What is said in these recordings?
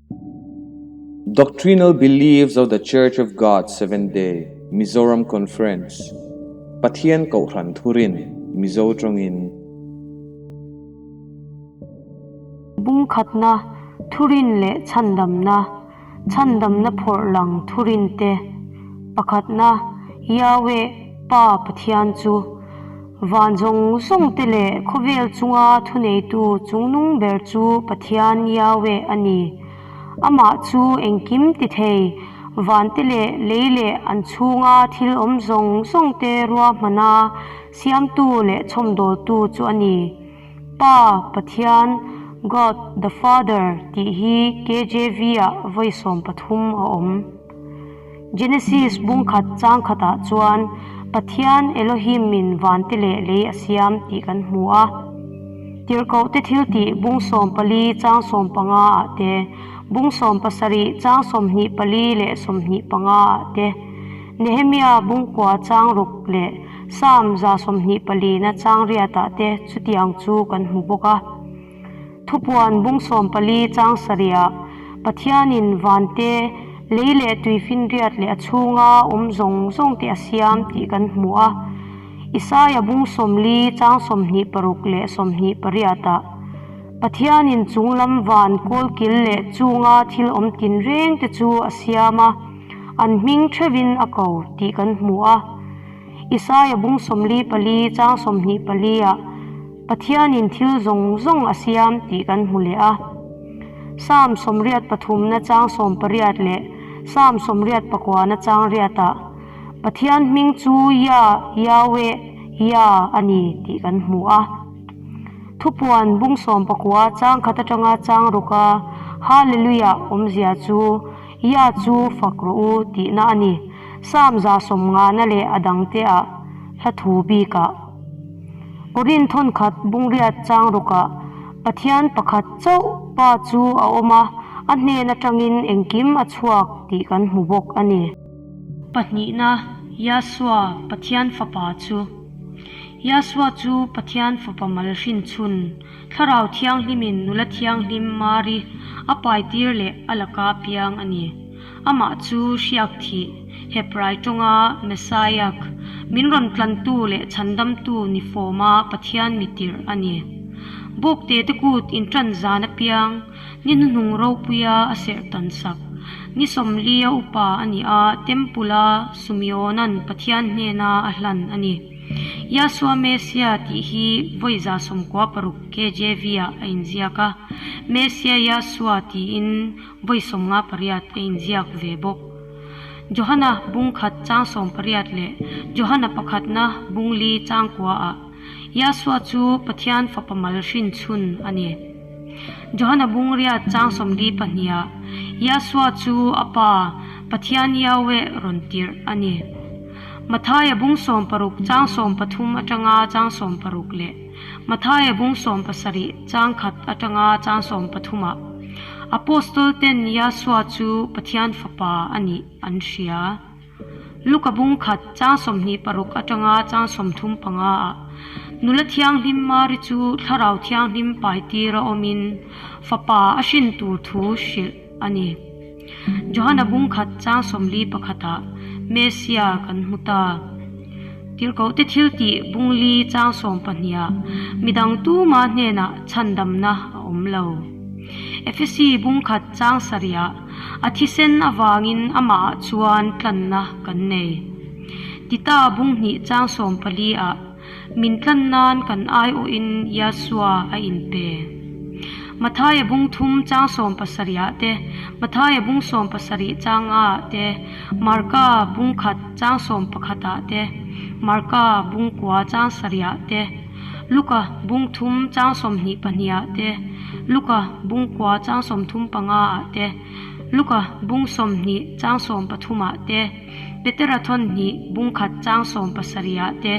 Doctrinal Beliefs of the Church of God Seventh Day, Mizoram Conference, Pathian Kohhran Thurin, Mizo tawngin. Bung khatna, Thurin leh Chhandamna, Chhandamna phawrh lang Thurin te, Pakhatna, Yahweh, Pa Pathian chu. Van zawng zawng te leh khawvel chunga thuneitu chungnung ber chu Pathian Yahweh a ni. Amah chu engkim ti thei, van te leh lei leh an chhunga thil awm zawng zawng te ruahmana siamtu leh chhawmdawltu chu a ni. Pa, Pathian, God the Father, tih hi KJV-ah vawi 13 a awm. Genesis bung khat chang khatah chuan Pathian Elohim in vante leh lei a siam tih kan hmu a. Tirhkohte thiltih bung 14 chang 15 ah te, bung 17 chang 24 leh 25 ah te, Nehemia bung kua chang ruk leh Psalm 124 na chang riatah te chutiang chu kan hmu bawk a. Thupuan bung 14 chang sarihah Pathianin vante, lei leh tuifinriat leh a chhunga awm zawng zawng te a siam tih kan hmu a. Isaia bung 40 chang 26 leh 28ah Pathianin chunglam van kawlkil leh chunga thil awm tinreng te chu a siam a, an hming theuhin a ko tih kan hmu a. Isaia bung 44 chang 24ah Pathianin thil zawng zawng a siam tih kan hmu leh a. Psalm 83na chang 18 leh Psalm 89na chang riatah Pathian hming chu Yah, Yahweh, Yah a ni tih kan hmu a. Thupuan bung 19 chang khat atanga chang ruka Hallelujah awmzia chu Yah chu fak rawh u tihna a ni. Psalm 150na leh a dangteah hla thu bikah. Korin thawnkhat bungriat chang rukah Pathian pakhat chauh Pa chu a awm a, a hnen atangin engkim a chhuak tih kan hmu bawk a ni. Pahnihna, Yahshua, Pathian Fapa chu. Yahshua chu Pathian Fapa mal hrinchhun, Thlarau Thianghlimin nula thianghlim Mari a paitir leh a laka piang a ni. Amah chu hriak thih, Hebrai tawnga Messiah, min rawn tlantu leh chhandamtu ni fawma Pathian mi tirh a ni. Bawkte te kut inṭan zan apiang, ni hnuhnung ropuia a serh tan sak. Ni 40 a upa a ni a, Temple-a Sumeona'n Pathian hnena a hlan a ni. Yahshua Messiah tih hi vawi 96 KJV-ah a inziak a, Messiah Yahshua tiin vawi 58 a inziak ve bawk. Johana bung khat chang 18 leh Johana pakhatna bung li chang kuaah Yahshua chu Pathian Fapa mal hrinchhun a ni. Johana bung riat chang 42ah Yahshua chu a Pa, Pathian Yahweh rawn tirh a ni. Mathaia bung 16 chang 13 atanga chang 16 leh Mathaia bung 17 chang khat atanga chang 13ah Apostol ten Yahshua chu Pathian Fapa a nih an hria. Luka bung khat chang 26 atanga chang 35ah nula thianghlim Mari chu Thlarau Thianghlim paitir a awmin Fapa a hrin tur thu hrilh a ni. Johana bung khat chang 41ah Messia kan hmu ta. Tirhkohte thiltih bung li chang 12ah midang tuma hnenah chhandamna a awm lo. Efesi bung khat chang sarihah a thisen avangin amahah chuan tlanna kan nei. Tita bung hnih chang 14ah min tlan nan kan aiawhin Yahshua a inpe. Mathaia bung thum chang 70ah te, Mathaia bung 17 chang ngaah te, Marka bung khat chang 11ah te, Marka bung kua chang sarihah te, Luka bung thum chang 22ah te, Luka bung kua chang 35ah te, Luka bung 20 chang 13ah te, Petera thawn hnih bung khat chang 17ah te,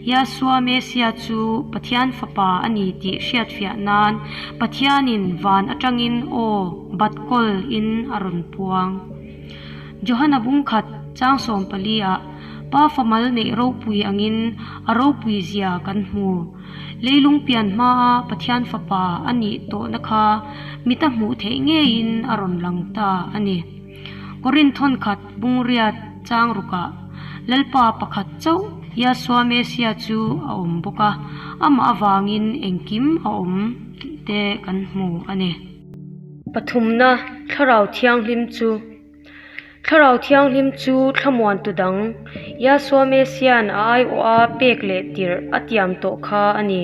Yahshua Messiah chu Pathian Fapa a ni tih hriatfiah nan Pathianin van atangin aw bat kawl in a rawn puang. Johana bung khat chang 14ah Pa famal neih ropui angin a ropui zia kan hmu. Leilung pian hmaa Pathian Fapa a nih tawhna kha mita hmuh theih ngeiin a rawn lang ta a ni. Korinth thawnkhat bungriat chang rukah Lalpa pakhat chauh Yahshua Messiah chu a awm bawk a, amah avangin engkim a awm tih te kan hmu a ni. Pathumna, Thlarau Thianghlim chu Thlarau Thianghlim chu thlamuantu dang, Yahshua Messia'n a aiawha pek leh tirh a tiam tawh kha a ni.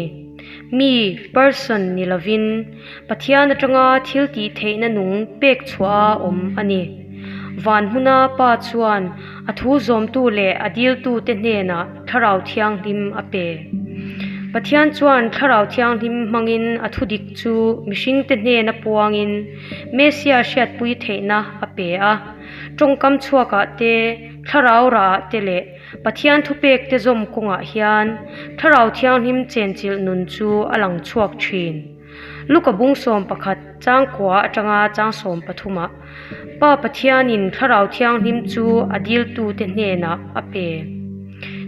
Mi, person, ni lovin, Pathian atanga thil tih theihna nung pek chhuah a awm a ni. Van hmuna Pa chuan a thu zawmtu leh a diltute hnenah Thlarau Thianghlim a pe. Pathian chuan Thlarau Thianghlim hmangin a thudik chu mihringte hnena puangin Messia hriatpui theihna a pe a. Tawngkam chhuakah te, thlarau rahah te leh Pathian thupekte zawm kawngah hian Thlarau Thianghlim chenchilh nun chu a lang chhuak thin. Luka bung 11 changkua atanga chang 13ah Pa Pathianin Thlarau Thianghlim chu a diltute hnenah a pe.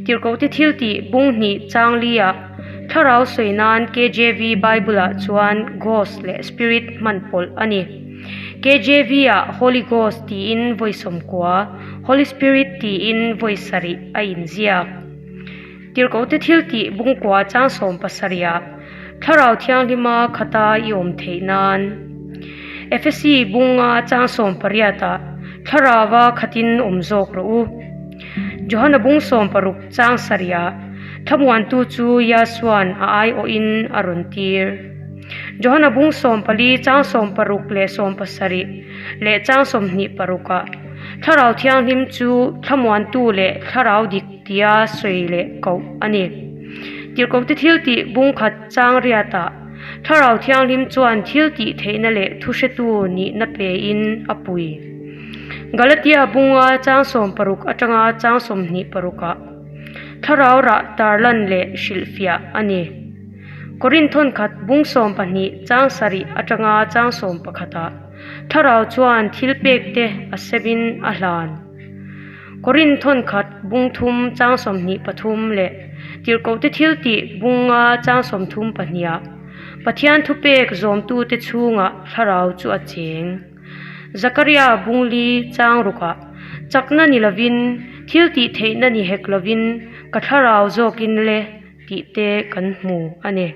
Tirhkohte thiltih bung hnih chang liah Thlarau sawi nan KJV Bible-ah chuan Ghost leh Spirit hman pawlh a ni. KJV-ah Holy Ghost tiin vawi 90, Holy Spirit tiin vawi sarih a inziak. Tirhkohte thiltih bungkua chang 17-ah Thlarau Thianghlima khata i awm theih nan. Efesi bunga chang 18-ah Thlarauva khatin awm zawk rawh u. Johana bung 16 chang sarihah Thlamuantu chu Yahsua'n a aiawhin a rawn tir. Johana bung 14 chang 16 leh 17 leh chang 26-ah Thlarau Thianghlim chu Thlamuantu leh Thlarau dik tia sawi leh koh a ni. Tirhkohte thiltih bung khat chang riatah Thlarau Thianghlim chuan thil tih theihna leh thuhretu nihna pein a pui. Galatia bunga chang 16 atanga chang 26-ah Thlarau rah tarlan leh hrilhfiah a ni. Korinth thawnkhat bung 12 chang sarih atanga chang 11-ah Thlarau chuan thil pekte a semin a hlan. Korinth thawnkhat bung thum chang 23 leh Tirhkohte thiltih bunga chang 32-ah Pathian thupek zawmtute chhungah Thlarau chu a cheng. Zakaria bungli chang rukah chakna ni lovin, thil tih theihna ni hek lovin ka thlarau zawkin le tih te kan hmu a ni.